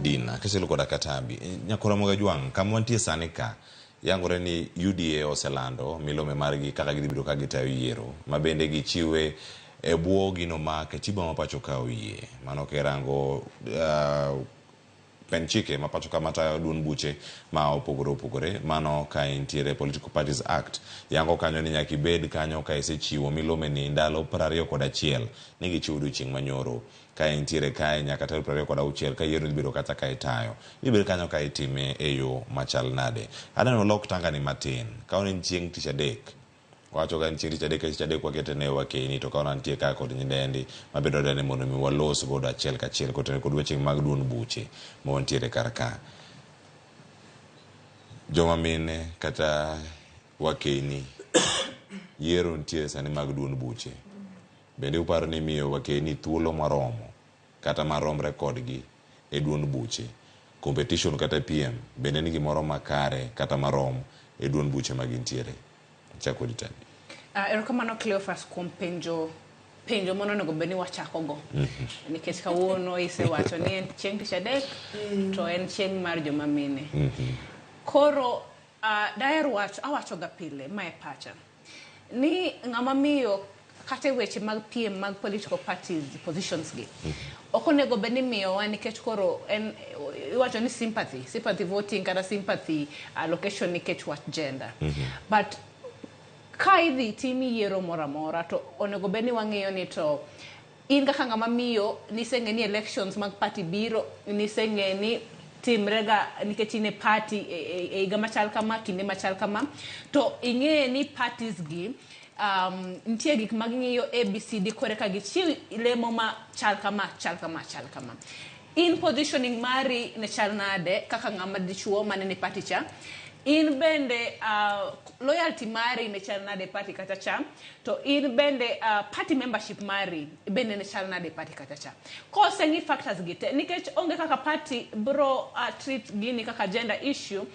Dina kaachiel koda Katabi. Nyakora Mogajwang', kama wantie sani ka, yangore ni UDA oselando milome margi kaka gidhi bedo ka gitayo yiero, ma bende gichiwe e bwo gino ma katiba ma pacho ka oyie. Mano kirango pend chike ma pacho ka matayo duond buche ma opogore opogore, mano ka intiere Political Parties Act, yango kanyo ni nyaka ibed kanyo ka isechiwo milome ni ndalo 21 ni gichiwo odiochieng' manyoro. Ka intiere kae nyaka tarik 26 ka yiero dhi bedo kata ka itayo. Dhi bedo kanyo ka itime e yo machal nade. Aneno lok tangani matin. Ka en chieng' tich adek. Wacho ka en chieng' tich adek ka tich adek wakete ne wakeni to kaona nitie ka kod nyidendi mabedo dani mondo mi walos godo achiel kachiel kotenore kod weche mag duond buche ma wantiere kar ka. Joma mine kata wakeni yiero nitiere sani mag duond buche. Bende uparo ni miyo wakeni thuolo moromo kata maromre kodgi e duond buche, competition kata piem bende en gimoro makare kata marom e duond buche ma gintiere? Achako kodi Tandi. Erokamano Cleophas kuom penjo penjo mano onego bed ni wachako go. Nikech kawuono isewacho ni en chieng' tich adek to en chieng' mar joma mine. Koro daher wacho awacho ga pile mae pacha ni ng'ama miyo kata e weche mag piem mag political parties positions gi ok onego bed ni miyowa nikech koro en iwacho ni sympathy voting kata sympathy allocation nikech wach gender. But ka idhi tim yiero moro amora to onego bed ni wang'iyo ni to in kaka ng'ama miyo niseng'e ni elections mag party biro, niseng'e ni timre ga nikech in e party e higa machal kama, kinde machal kama, to ing'e ni parties gi nitie gik ma ging'iyo ABCD kore ka gichiw lemo ma chal kama, chal kama, chal kama. In positioning mari ne chal nade kaka ng'ama dichuo mane ni party cha? In bende loyalty mari ne chal nade e party kata cha? To in bende party membership mari bende ne chal nade e party kata cha? Koseng'i factors gi te, nikech onge kaka party bro treat gini kaka gender issue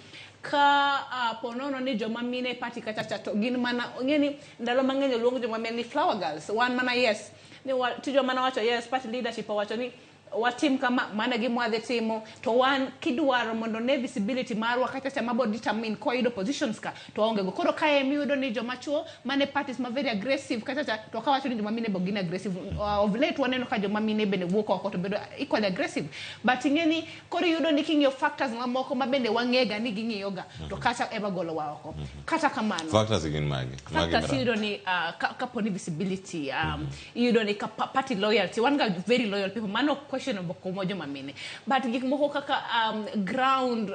ka ponono ni joma mine e party kata cha to gin mana ing'e ni ndalo mang'eny oluong joma mine ni flower girls, wan mana yes ni wa, tijwa mana wacho yes, party leadership owacho ni watim kama, mana gima wadhi timo, to wan kidwaro mondo ne visibility marwa kata cha mabo determine kwa yudo positions ka to waonge go. Koro kae miyudo ni joma chuo mane parties ma very aggressive kata cha to kawacho ni joma mine bo gin aggressive. Of late waneno ka joma mine bende wuok oko to bedo equally aggressive, but ing'e ni koro iyudo ni king'iyo factors mamoko ma bende wang'ega ni ging'iyo ga to kacha ema golowa oko. Kata kamano, Factors gin mage? Mage factors iyudo ni kapo ni visibility, iyudo ni ka party loyalty, wan ga very loyal people, mano questionable kuom joma mine, but gik moko kaka ground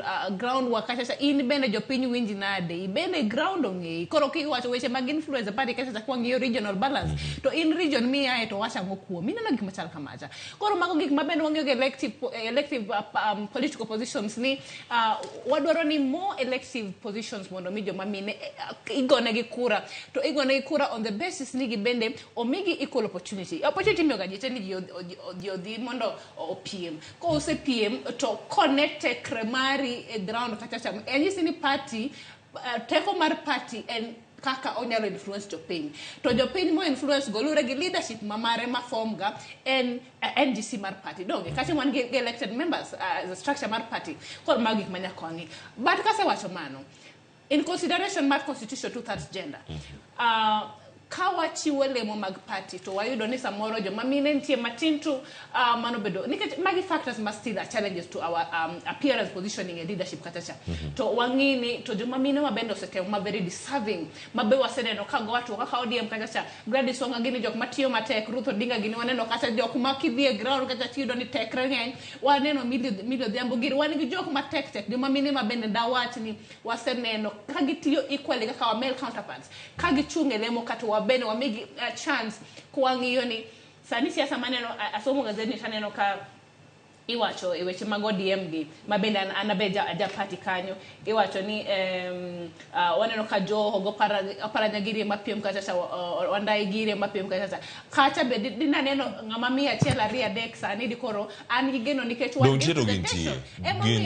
work kacha cha, in bende jopiny winji nade, bende ground ong'eyi. Koro kiwacho weche mag influence party kacha cha, kwang'iyo regional balance to in region miaye to wacho ang'o kuomi? Ineno gik machal kamacha. Koro mago gik ma bende wang'iyo gi elective political positions ni wadwaro ni more elective positions mondo mi joma mine igonegi kura to igonegi kura on the basis ni gibende omigi equal opportunity. Opportunity imiyoga ji te ni ji odhi mondo opiem. Kosepiem to kone tekre mari e ground kacha cha, anyisi ni party teko mar party en kaka onyalo influence jopiny, to jopiny mo influence go luwore gi leadership ma mare ma form ga en NGC mar party donge kacha wan gi elected members as a structure mar party. Koro mago gik ma nyaka wang'i. But kasewacho mano, in consideration mar constitution 2/3 gender, ka wachiwo lemo mag party to wayudo ni samoro joma mine nitie matin to mano bedo nikech magi factors ma still are challenges to our appearance, positioning and leadership kata cha. To wang'i ni to joma mine ma bende osetemo ma very deserving ma be waseneno ka go atuo kaka ODM kata cha, Gladys Wanga gini jok matiyo matek, Ruth Odinga gini waneno kata jok ma kidhi e ground kata tiyudo ni tekre ng'eny, waneno Millie Odhiambo giri, wan gi jok matek tek, joma mine ma bende dawach ni waseneno ka gitiyo equally kaka our male counterparts, ka gichung' e lemo kata wabende wamigi chance. Kwang'iyo ni sani siasa maneno, asomo gazeti taneno ka iwacho e weche mag ODM gi ma bende an abe ja party kanyo, iwacho ni waneno ka Joho go Oparanya giri ema piem kacha cha, Wandayi giri ema piem kacha cha, kacha be dinaneno ng'ama miyo achiel ariyo adek sani di koro an gi geno nikech wan gi representation.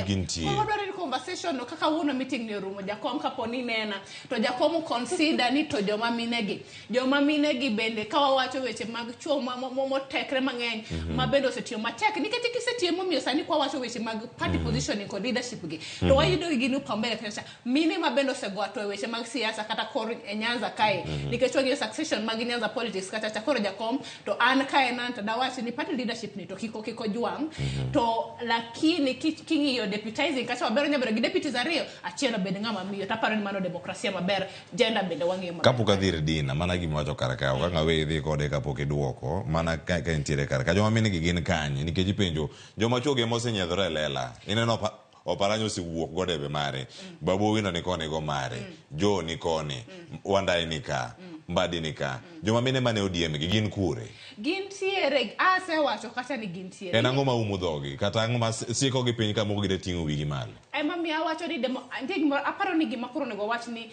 Gintie. Koro wadwaro ni conversation. session no kaka wuono meeting ni orumo jakom kapo ni nena to jakom consider ni to joma minegi joma minegi bende ka wawacho weche mag chuo motekre mang'eny ma bende osetiyo matek nikech kisetiyo momiyo sani kwa wacho weche mag party positioning kod leadership gi to wayudo gi gin upaumbele kacha mine ma bende osego ato e weche mag siasa kata kor e Nyanza kae nikech wang'iyo succession mag Nyanza politics kata cha koro jakom to an kae nan to dawach ni party leadership ni to kiko kiko jwang to lakini king'iyo deputizing kacha waber nyabedo gi deputies ariyo achiel obed ng'ama miyo to aparo ni mano demokrasia maber gender bende wang'iyo maber. Kapok adhi ir Dina, mana gima wacho kar ka, ok ang' aweyi idhi kode kapok iduoko, mana ka intiere kar ka. Joma mine gi gin kanye? Nikech ipenjo, joma chuo gi ema osenyiedhore e lela. Ineno Oparanya osewuok go debe mare, Babu Owino ni koni go mare, Joe ni koni, Wandayi ni ka, Mbadi ni ka. Joma mine mane ODM gi gin kure? Gintiere, asewacho kata ni gintiere. En ang'o ma umo dhogi? Kata ang'o ma siko gi piny ka moko gide ting'o wigi malo? Ema miyo awacho ni demo, nitie gimoro aparo ni gima koro onego wach ni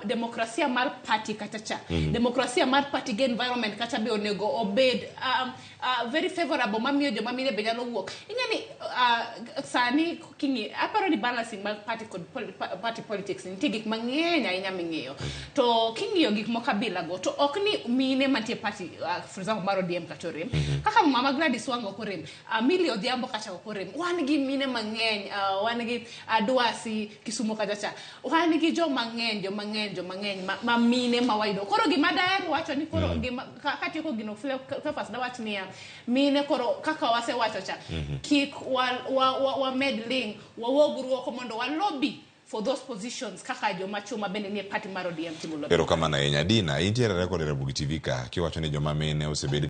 demokrasia mar party kata cha demokrasia mar party gi environment kata be onego obed very favorable mamiyo joma mine be nyalo wuok. Ing'e ni sani king'i aparo ni balancing mar party kod party politics nitie gik mang'eny ahinya ming'iyo. To king'iyo gik moko abila go to ok ni mine mantie party for example mar ODM kata orem. Kaka mama Gladys Wanga ok orem, Millie Odhiambo kacha ok orem. Wan gi mine mang'eny, wan gi Dwasi Kisumo kacha cha. Wan gi joma ng'eny, joma ng'eny, joma ng'eny ma mine ma wayudo. Koro gima daher wacho ni koro gima katieko gino Cleophas dawach niya, mine koro kaka wasewacho cha, kik wamed ling, wawuog oko mondo wa lobby for those positions kaka joma chuo ma bende nie party mar ODM timo lobby. Erokamano ahinya. Dina, intiere record e Ramogi TV ka kiwacho ni joma mine osebed